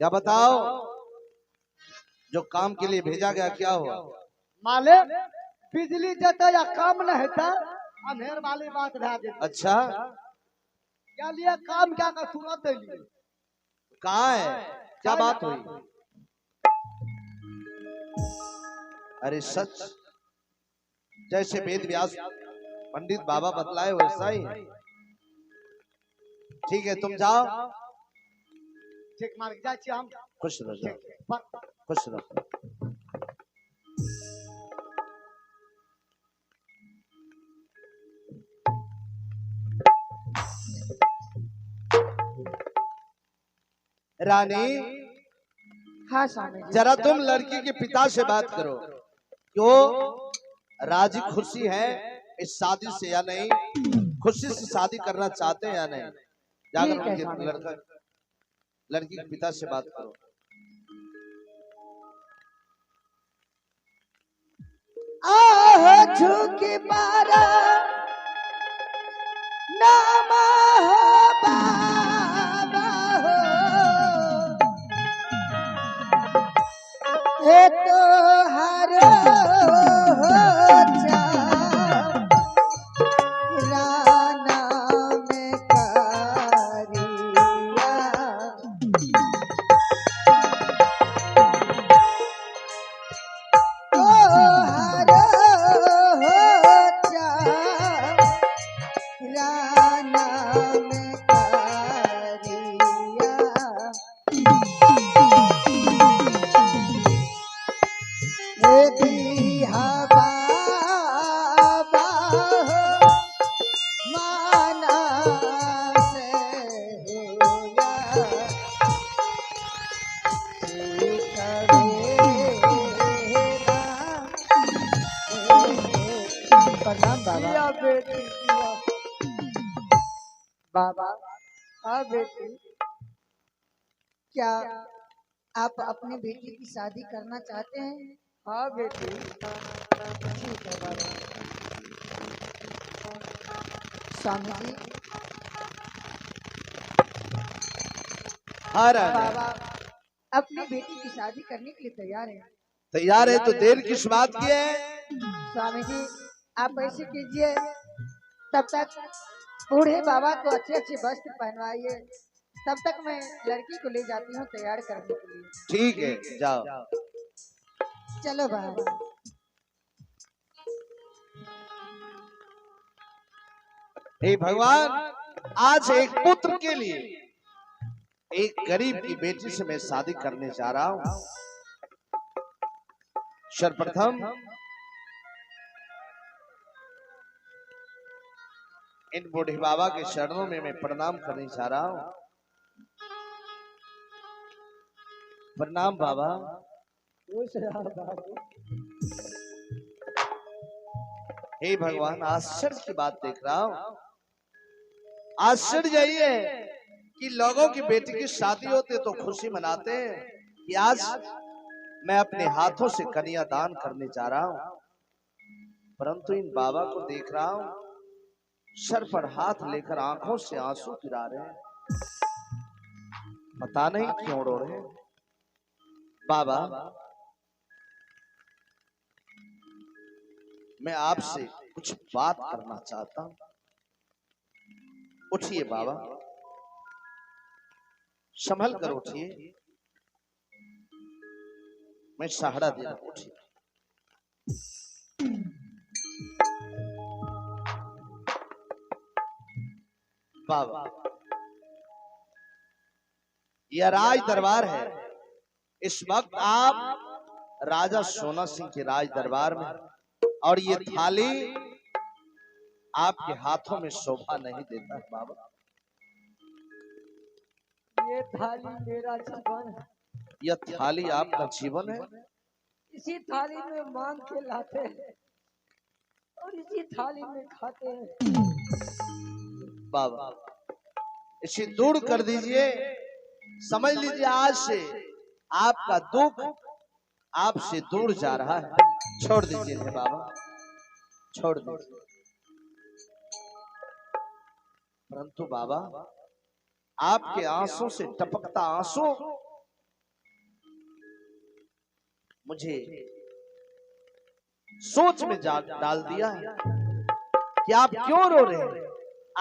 क्या बताओ, जो काम के लिए भेजा गया क्या हुआ? मालिक बिजली जते या काम न हेतै अंधेर वाली बात भए जेतै। अच्छा, क्या लिए काम क्या का तुरंत एलियै। कहाँ है, क्या बात हुई? अरे सच, जैसे वेद व्यास पंडित बाबा बतलाए वैसा ही है। ठीक है, तुम जाओ। ठीक मालिक, जाइ छी हम। खुश रहो, जाओ। ठीक। खुश रहो। रानी। हाँ स्वामी जी। जरा तुम लड़की के पिता से बात करो, क्यों राजी खुशी है इस शादी से या नहीं, खुशी से शादी करना चाहते हैं या नहीं। जाकर ठीक है उनके स्वामी जी। लड़की के पिता से बात करो। आह झुकी मारा नामा हो बाबा हो, हे तो हर हो राना में करिया, तो हर हो राना में करिया, हे दिहा बाबा हो माना से होया, प्रणाम बाबा। जिया बेटी, जिया। बाबा। हाँ बेटी। क्या आप अपनी बेटी की शादी करना चाहते हैं? हाँ बेटी। ठीक है बाबा। स्वामी जी। हाँ रानी। बाबा अपनी बेटी की शादी करने के लिए तैयार हैं। तैयार है तो देर किस बात की है? स्वामी जी आप ऐसे कीजिए, तब तक बूढ़े बाबा को अच्छे अच्छे वस्त्र पहनवाइए, तब तक मैं लड़की को ले जाती हूँ तैयार करने के लिए। ठीक है, जाओ। चलो बाहर। हे भगवान, आज एक पुत्र के लिए एक गरीब की बेटी से मैं शादी करने जा रहा हूं। सर्वप्रथम इन बूढ़े बाबा के चरणों में मैं प्रणाम करने जा रहा हूं। प्रणाम बाबा। खुश रहो बाबू। हे भगवान, आश्चर्य की बात देख रहा हूं। आश्चर्य यही है कि लोगों की बेटी की शादी होती है तो खुशी मनाते हैं कि आज मैं अपने हाथों से कन्यादान करने जा रहा हूं, परंतु इन बाबा को देख रहा हूं सर पर हाथ लेकर आंखों से आंसू गिरा रहे हैं, पता नहीं क्यों रो रहे हैं। बाबा, मैं आपसे कुछ बात करना चाहता हूं। उठिए बाबा, संभल कर उठिए, मैं सहारा दे रहा हूं, उठिए। बाबा, यह राज दरबार है। इस वक्त आप राजा सोना सिंह के राज दरबार में, और ये थाली आपके हाथों में शोभा नहीं देता है बाबा। ये थाली मेरा जीवन है। यह थाली आपका जीवन है। इसी थाली में मांग के लाते हैं और इसी थाली में खाते हैं। बाबा, इसे दूर कर दीजिए। समझ लीजिए आज से आपका दुख आपसे दूर जा रहा है। छोड़ दीजिए इन्हें बाबा, छोड़ दीजिए। परंतु बाबा, आपके आंसू से टपकता आंसू मुझे सोच में डाल दिया है कि आप क्यों रो रहे हैं।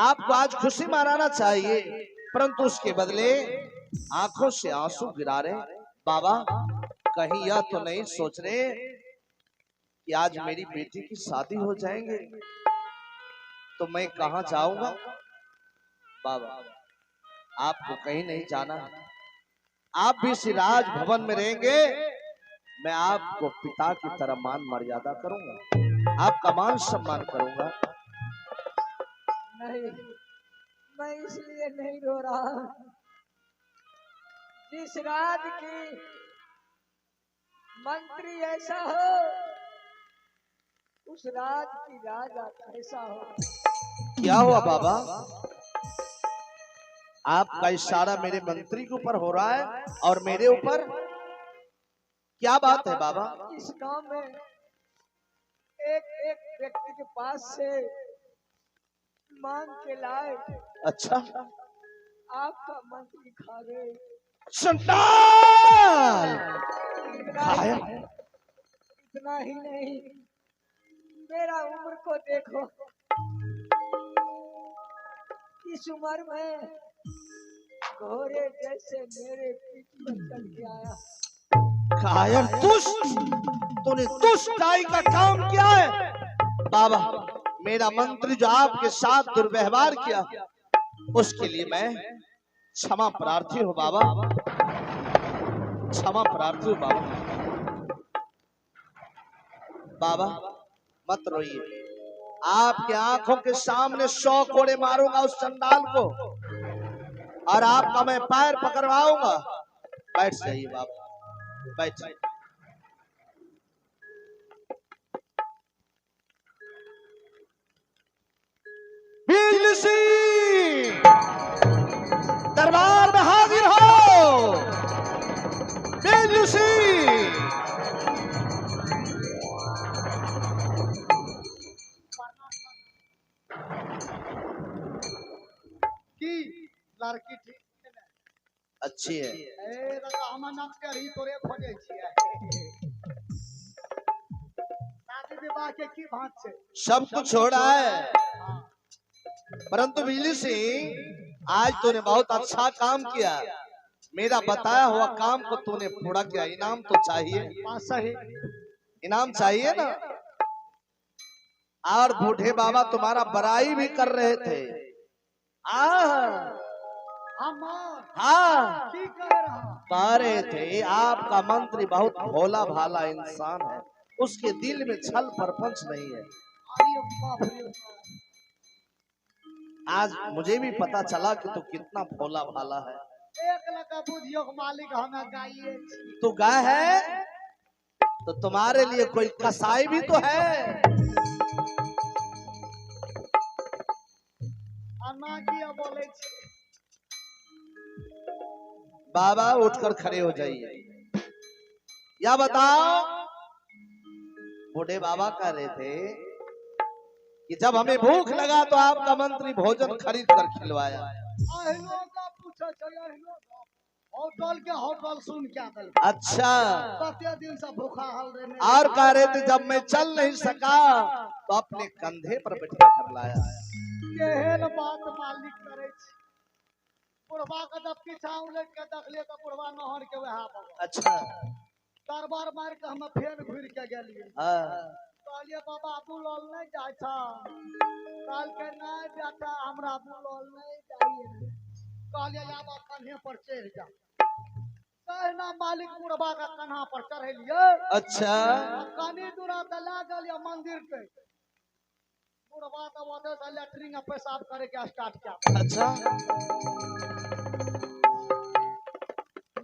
आपको आज खुशी मनाना चाहिए, परंतु उसके बदले आंखों से आंसू गिरा रहे। बाबा कहीं यह तो नहीं सोच रहे कि आज मेरी बेटी की शादी हो जाएंगे तो मैं कहां जाऊंगा? बाबा आपको कहीं नहीं जाना, आप भी इस राज भवन में रहेंगे। मैं आपको पिता की तरह मान मर्यादा करूंगा, आपका मान सम्मान करूंगा। नहीं, मैं इसलिए नहीं रो रहा। जिस राज की मंत्री ऐसा हो, उस राज की राजा कैसा हो। क्या हुआ बाबा? आपका इशारा मेरे मंत्री के ऊपर हो रहा है और मेरे ऊपर? क्या बात है बाबा? इस गांव में एक एक व्यक्ति के पास से मांग के लाए। अच्छा, आपका मंत्री खा गए। संतान खाया। इतना ही नहीं, मेरा उम्र को देखो, इस उम्र में घोड़े जैसे मेरे पीठ पर चल के आया। कायर दुष्ट, तूने दुष्टाई का काम किया है। बाबा मेरा मंत्री जो आपके साथ दुर्व्यवहार किया, उसके लिए मैं क्षमा प्रार्थी हूं बाबा, क्षमा प्रार्थी हूं बाबा। बाबा मत रोइए, आपके आंखों के सामने 100 कोड़े मारूंगा उस चंडाल को और आपका मैं पैर पकड़वाऊंगा। बैठ जाइए बाबा, बैठ जाइए। बिजली सिंह दरबार में हाजिर हो। बिजली सिंह की लड़की ठीक है ना? अच्छी है। ए हम नौकरी तोरे खोजे छियै। शादी विवाह के की बात छै? सब कुछ हो रहा है, परंतु बिजली सिंह आज तूने बहुत अच्छा काम किया। मेरा बताया हुआ काम को तूने पूरा किया। इनाम तो चाहिए, सही इनाम चाहिए ना। और बूढ़े बाबा तुम्हारा बड़ाई भी कर रहे थे। हाँ, कह रहे थे आपका मंत्री बहुत भोला भाला इंसान है, उसके दिल में छल प्रपंच नहीं है। आज मुझे भी पता चला कि तू कितना भोला भाला है। एक लका बुझियो मालिक हमें गाइए। तू गाय है तो तुम्हारे लिए कोई कसाई भी तो है। बाबा उठकर खड़े हो जाइए। या बताओ, बूढ़े बाबा कह रहे थे कि जब हमें भूख लगा तो आपका मंत्री भोजन खरीद कर खिलवाया। होटल के होटल सुन क्या। अच्छा, दिन से भूखा हल रहे। और कह रहे थे जब मैं चल नहीं सका तो अपने कंधे पर बैठा कर लाया। केहन बात मालिक करे छी। बुढ़वा के जब पीछा उलट के देखलिए तो बुढ़वा नहर के वहा पर। अच्छा, दरबार मार के हम फेर घुर के गेलिए। कहलिए बाबा बुलल नहीं जाय छ। कहलकै नहीं बेटा हमरा बुलल नहीं जाइए। कहलिए आबा कन्हे पर चढ़ जा। तहिना मालिक बुढ़वा के कन्हा पर चढ़ेलिए। अच्छा, कनी दूरा त लए गेलिए मंदिर के। बुढ़वा त ओतय से लैट्रिन आ पेशाब करे के स्टार्ट किया। अच्छा,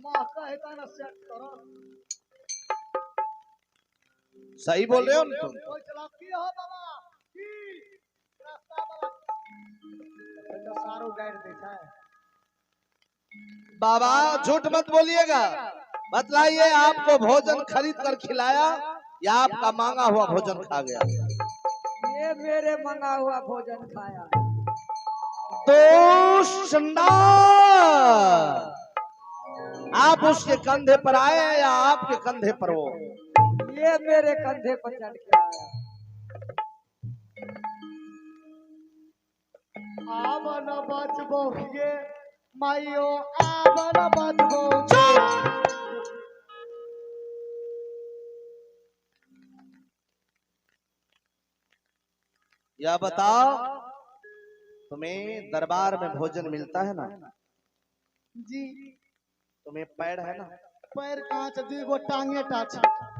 माँ कहता ना सेट करो। सही बोल रहे हो ना तुम? की हो बाबा की रास्ता वाला तो सारो गाइड दे छै। बाबा झूठ मत बोलिएगा, बतलाइए आपको भोजन खरीद कर खिलाया या आपका मांगा हुआ भोजन खा गया? ये मेरे मांगा हुआ भोजन खाया। तो चंडाल, आप उसके कंधे पर आए या आपके कंधे पर वो? ये मेरे कंधे पर चढ़ के आया। आवन बचबो ये माइयो, आवन बचबो। यह बताओ, तुम्हें दरबार में भोजन मिलता है ना? जी। तुम्हें पैर है ना? पैर कांच दी गो टांगे टाच।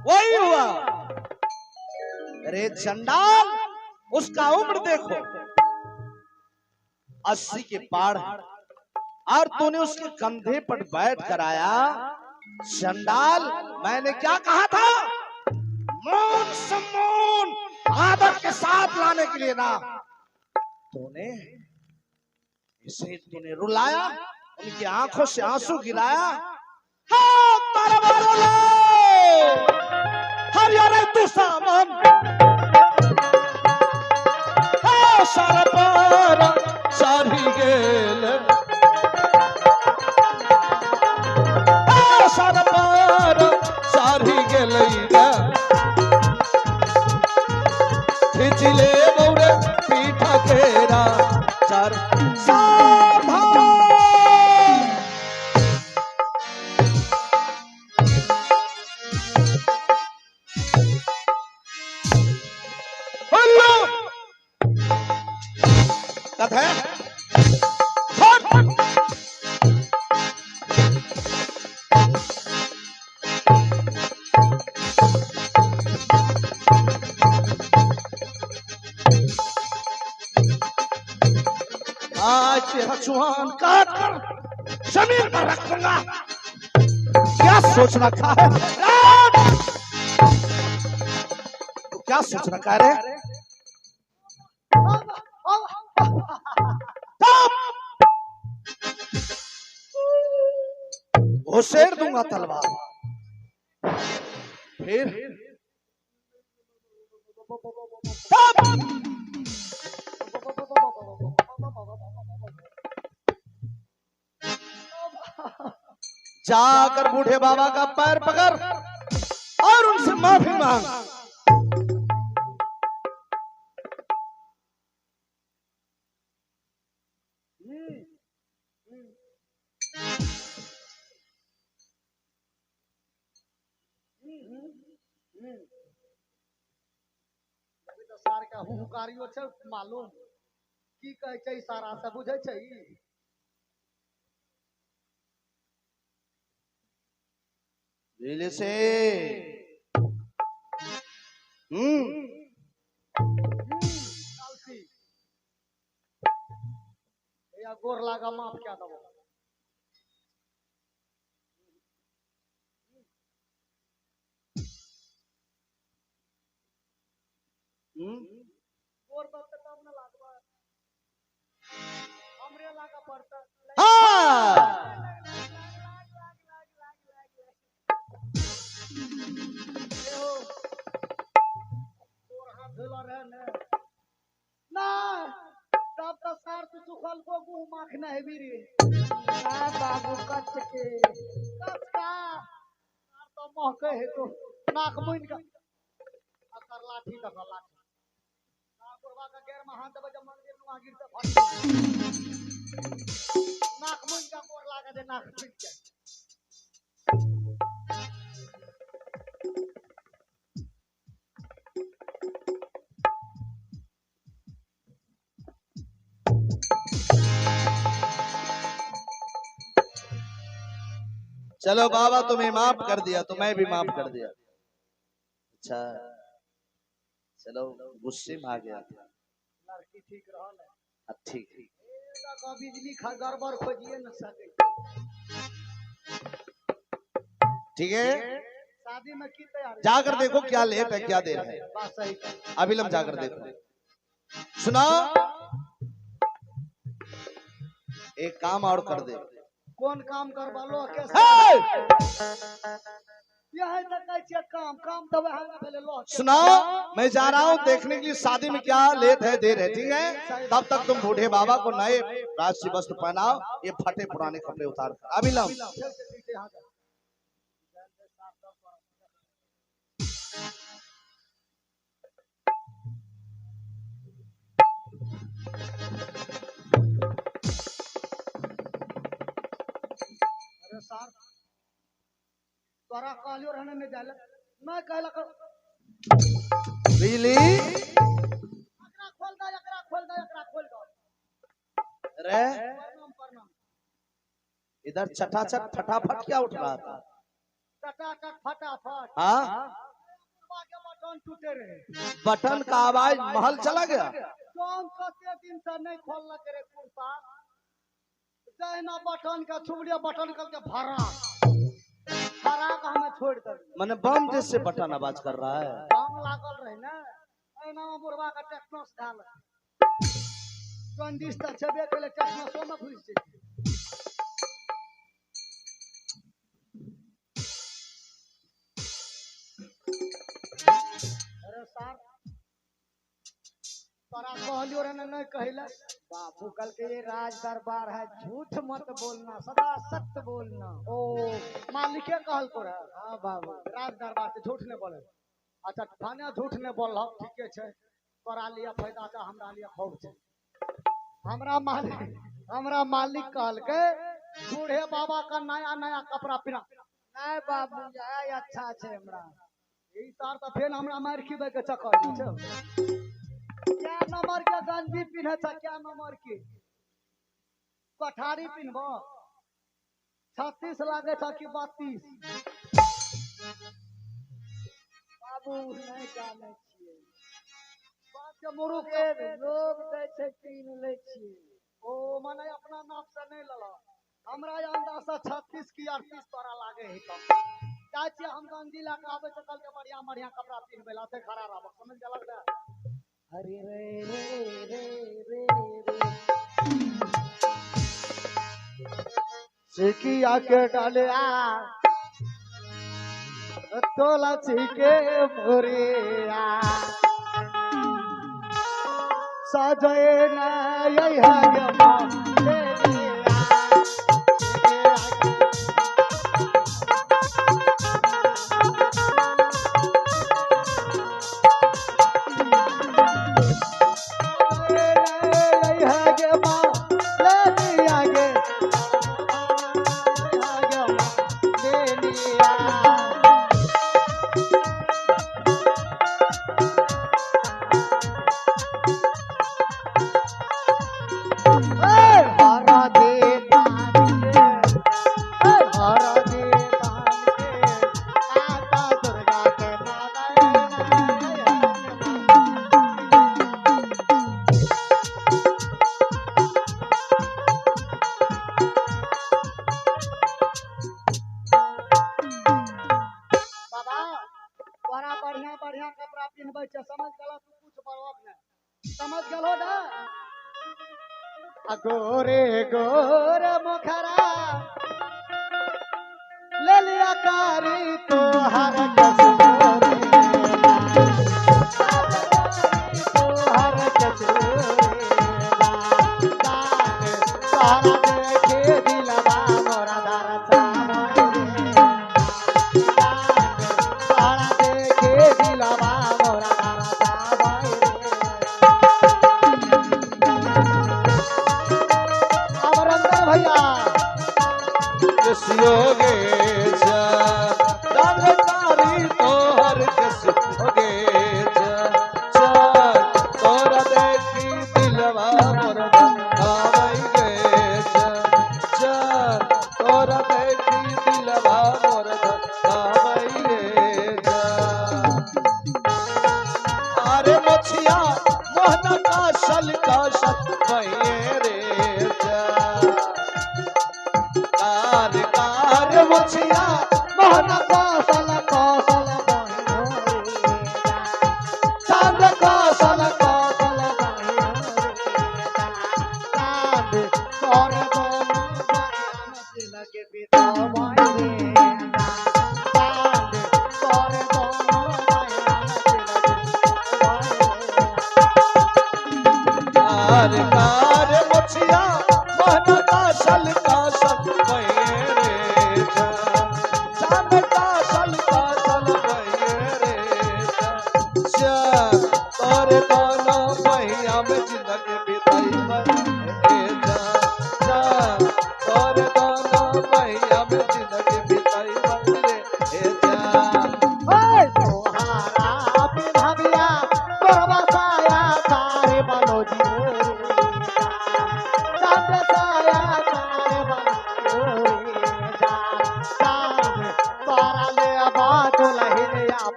वही हुआ। अरे चंडाल, उसका उम्र देखो 80 के पार है, और तूने उसके कंधे पर बैठ कर आया। चंडाल, मैंने क्या कहा था? मौन सम्मोन आदर के साथ लाने के लिए ना। तूने इसे तूने रुलाया, उनकी आंखों से आंसू गिराया। हाँ, हरियाणा तू सामान सारा पारा सारी गेल, सारा पारा सारी गेल, खिचले बौरे पीठा केरा चार सावधान। हेलो कथा है। आज तेरा चुहान काट कर जमीन पर रख दूंगा। क्या सोच रखा है? तो क्या सोच रखा है रे? घुसेड़ दूंगा तलवार। फिर जाकर बूढ़े बाबा का पैर पकड़ और उनसे माफी मांग। सार के हुंकारियो छै मालूम की कहै छै, इशारा से बुझै छै। दिल से या गोर लागा माफ क्या दबो। गोर बात तब न लागबा, हमरे लागा पड़ता। हाँ ना तब तो सार तू सुखल को मुंह माखना है रे। ना बाबू कच के कच का सार तो महके है तो नाक मुइन का अकर लाठी दख लाठी ना बुढ़वा का गैर में हाथ दबे जब मंदिर नु गिर से फट नाक मुइन का गोर लागे दे नाक मुइन के। चलो बाबा तुम्हें माफ कर दिया तो मैं भी माफ कर दिया। अच्छा चलो गुस्से में आ गया था। लड़की ठीक रहल है? ठीक। बिजली खा गड़बड़ खोजिए न सके। ठीक है, शादी में की तैयारी? जाकर देखो क्या लेट है क्या देर है। अभी जाकर देखो। सुना, एक काम और कर दे। कौन काम करवा लो? काम काम तो सुना, मैं जा रहा हूँ देखने के लिए शादी में क्या लेट है देर है। ठीक है, तब तक तुम बूढ़े बाबा को नए राजसी वस्त्र पहनाओ, ये फटे पुराने कपड़े उतार कर। अभी लाओ। यहाँ जा। अरे सार तोरा कहलियो रहने नहीं जाले मैं कहला कर बिजली एकरा खोल दे एकरा खोल दे एकरा खोल दे। अरे प्रणाम प्रणाम। इधर चटाचट फटाफट क्या उठ रहा था? चटाचट फटाफट। हाँ के बटन टूटे रहे, बटन का आवाज महल चला गया। जौन कते दिन से नहीं खोललक रे कुर्ता, जहिना बटन के छुबलिया बटन करके भरा भरा के हमें छोड़ दे। मैंने बम जैसे बटन आवाज कर रहा है। बम लागल रहे ना एना बुढ़वा के टेक्नोस धाल जॉन्डिस त छेबे केले टेक्नोसो में घुसि जेतै। अरे सार तोरा कहलियो रे नहीं कहिला। बाबू कल के ये राज दरबार है, झूठ मत बोलना, सदा सत्य बोलना। ओ मालिके कहल को रहे। हाँ बाबू राज दरबार से झूठ नहीं बोले। अच्छा थाने झूठ नहीं बोल रहा, ठीके छै, तोरा लिया फायदा छै हमरा लिया खौफ छै। हमरा मालिक कहलकै बूढ़े बाबा का नया नया कपड़ा पहिरा। नहीं बाबू यही अच्छा छै हमरा। ई सार तऽ फेर हमरा मारि खिबै के चक्कर में छै। क्या नंबर के गंजी पिन्है छ, क्या नंबर के कठारी पिन्हब? 36 लागे छ कि 32? बाबू नहीं जानै छियै बात के मुरुख लोग दै छै पिन्ह लै छियै। ओ माने अपना नाप से नहीं लल, हमरा अंदाज से 36 की 38 तोरा लागे है। तब जाइ छियै हम गंजी लए के आबै छै कल के बढ़िया बढ़िया कपड़ा पिन्हबै ला, ओतै खड़ा रहब, समझ गेलक ने? अरे रे रे रे रे रे सिकिया के डालिया तोला छिके मोरिया सजए नय है मां ले लिया। गोरे गोरे मुखरा ले लिया कारी तोहर कसूरे, तोहर कसूरे तारा देखे दिलवा मोरा दारा तारा देखे दिलवा मोरा दारा। कार मुछिया मोहन कासल कासल रे।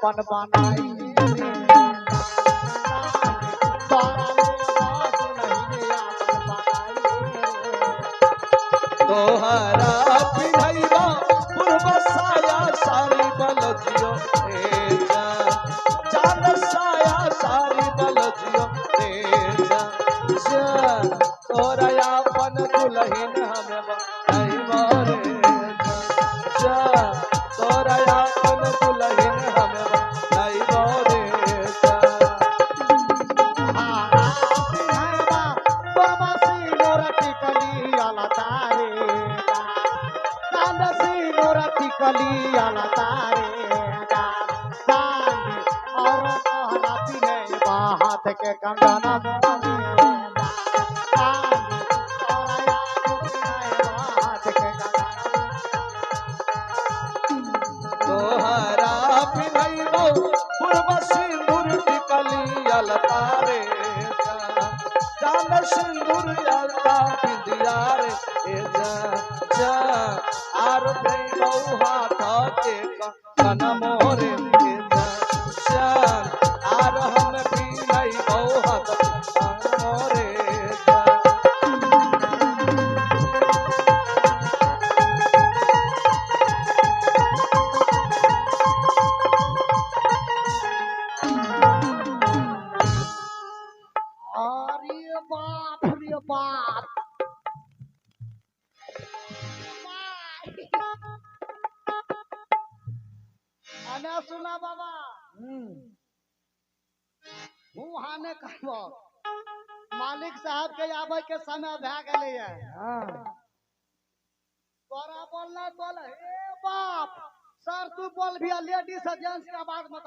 अपन बनाई तोरा लेबो दुल्हन अपन बनाई तोहरा पिन्हैबो पूर्व साया सारी बलजियो रे जा चांद साया सारी बलजियो रे जा जा तोरा अपन दुल्हन हमें बनैबो रे जा जा तोरा अपन दुल्हन हमें बनैबो रे जा। हाथ के कंगना तोहरा पिन्हैबो पूर्व सिंदूर टिकली अलतारे जा चांद सिंदूर अलता बिंदिया रे ए जा जा आर भैबो हाथ के कंगन मोरे ए जा जा आर हम पिन्हैबो हाथ के कंगन मोरे जा। अरे बाप रे बाप अने सुना बाबा हूँ हाने कहबो मालिक साहब के आबै के समय भए गेलै हाँ तोरा बोलना बोल हे बाप सर तू बोल भी लेडीज जेंट्स के आवाज मत।